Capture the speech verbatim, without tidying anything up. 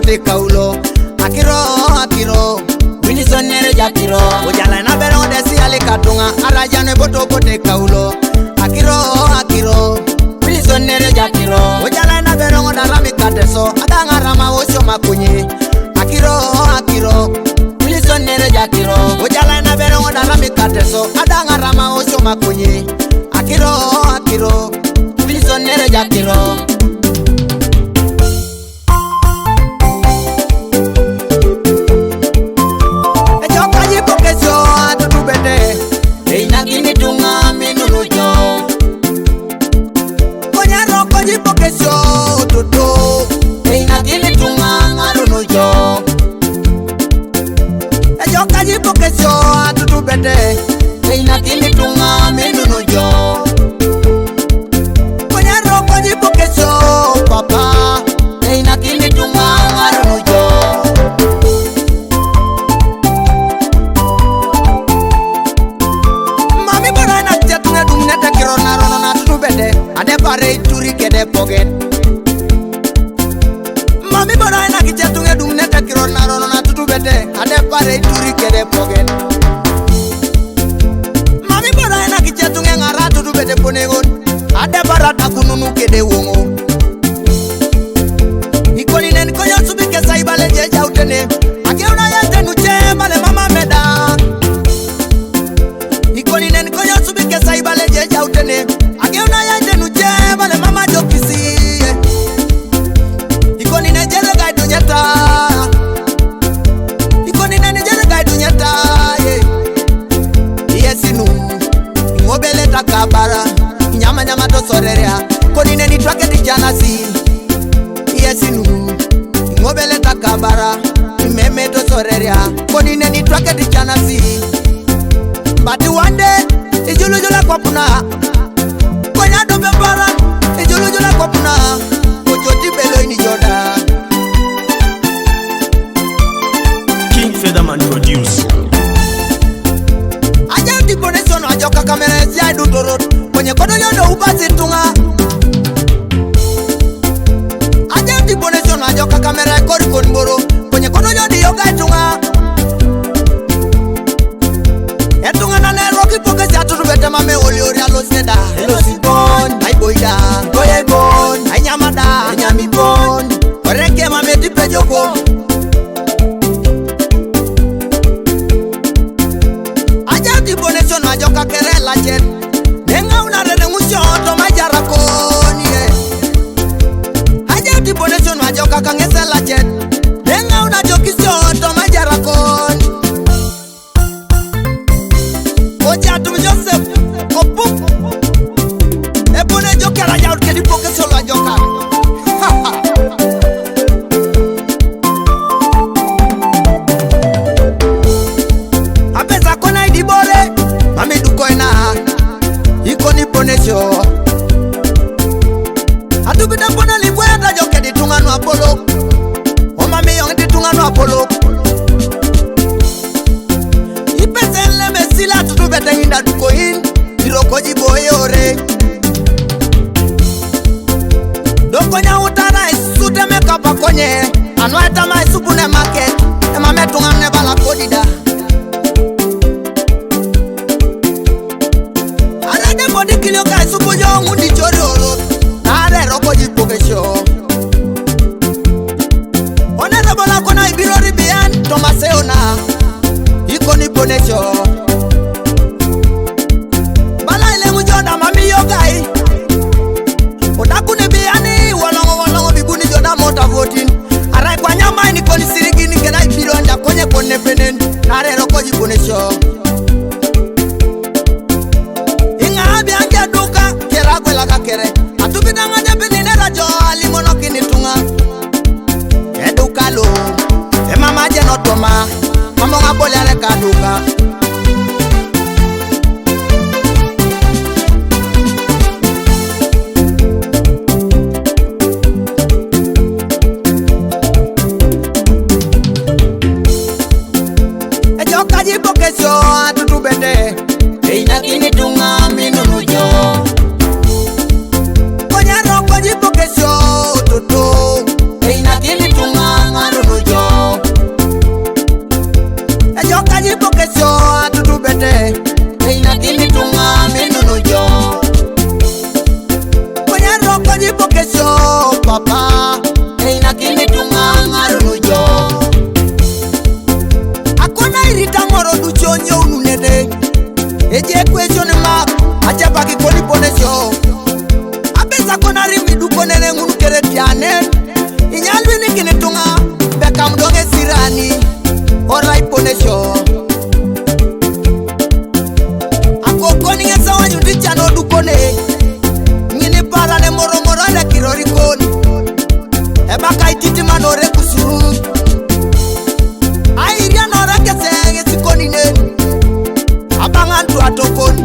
te kaulo. Akiro, akiro, Wilson nere jakiro. Ojala na bero de si ale katunga, araja ne boto bote kaulo. Akiro, akiro, Wilson nere jakiro. Ojala na bero na rami kateso, adanga rama osio makunyi. Akiro, akiro, Wilson nere jakiro. Ojala na bero na rami kateso, adanga rama osio makunyi. Akiro, akiro, Wilson nere jakiro. Ejo kaji pokesio atutubete. Eina kini tunga minunu jo. Konyaro kaji pokesio tutu. Eina kini tunga ngarunu jo. Ejo kaji pokesio atutubete. Eina kini tunga minunu jo. Konyaro kaji pokesio papa. Eina kini tunga ngarunu jo. Mami bora na kitia tunga dumne ta kiro na rono na tutubete. Ade pare turi kede poget. Mami bora na kitia tunga dumne ta kiro na rono na tutubete. Ade pare turi kede poget. Mami bora na kitia tunga ngara tutubete ponegon. Ade bara takununu kede wongo. Ikoni nen koyo subi ke saibale je jautene. Akeuna ya tenu je bale mama meda. Ikoni nen koyo subi ke saibale je jautene. Akeuna ya tenu je bale mama jokisi. Ikoni nen jere gai dunyata. Ikoni nen jere gai dunyata. Yesinu. Ngobele takabara. Nyama nyama to sorerea. Koni neni twake tijanasi. Yesinu. Ngobele takabara. Meme to sorerea. Koni neni twake tijanasi. But one day, ijulu jula kwa puna. Konya do bebara. Ijulu jula kwa puna. Kojoti belo ini joda. King Featherman produce. Aja di bonesono ajo kakamera sia du dorot. Kwenye kodo yodo upasi tunga. Aja di bonesono ajo kakamera kori konboro. Kwenye kodo yodi yoga tunga. Etunga na ne roki poke sia tutubete mame oli ori alo seda. Elo si bon, ai boida. Koye bon, ai nyamada, ai nyami bon. Oreke mame ti pejoko. Aja di bonesono ajo kakere lachen. Nenga una rene ngusio to majara konie. Aja di bonesono ajo kakangese lachen. Nenga una jokisio to majara kon. Oja tum Joseph. Kopuk. Ebone jokera jaut kedi poke solo ajoka. Apesa kona idibore, mami dukoina. Ikoni ponesio. Atubida pona libwe ata jokedi tunganu apolo. O mami yong di tunganu apolo. Ipesele mesila tutu bete inda duko in. Iroko ji boyore. Doko nya utara isute me kapa konye. Anwa eta ma isupu ne market. Ema me tunga ne bala kodida. Ara de bodi kilio ka isupu yo ngundi chori oro. Are roko ji pokesio. Honorable Akona Ibirori Bian, Thomas Eona, Ikoni Bonesio. Bala ile mujona mami yogai. Odakune biani, walongo, walongo, bibuni jona mota voting. Arai kwa nyama ini koni sirigini kena Ibiro anja konye kone Eji equation mark, aja baki koni ponesio. Apesa konari midu konene ngunu kere tiane. Inyalwi ni kini tunga, bekam donge sirani. Orai ponesio. Akoko ni ngesa wanyu di chano dukone. Ngini para ne moro moro le kirori koni. Eba kai titi manore kusuru. Airia nore kese ngesi koni ne. Abangan tu atokoni.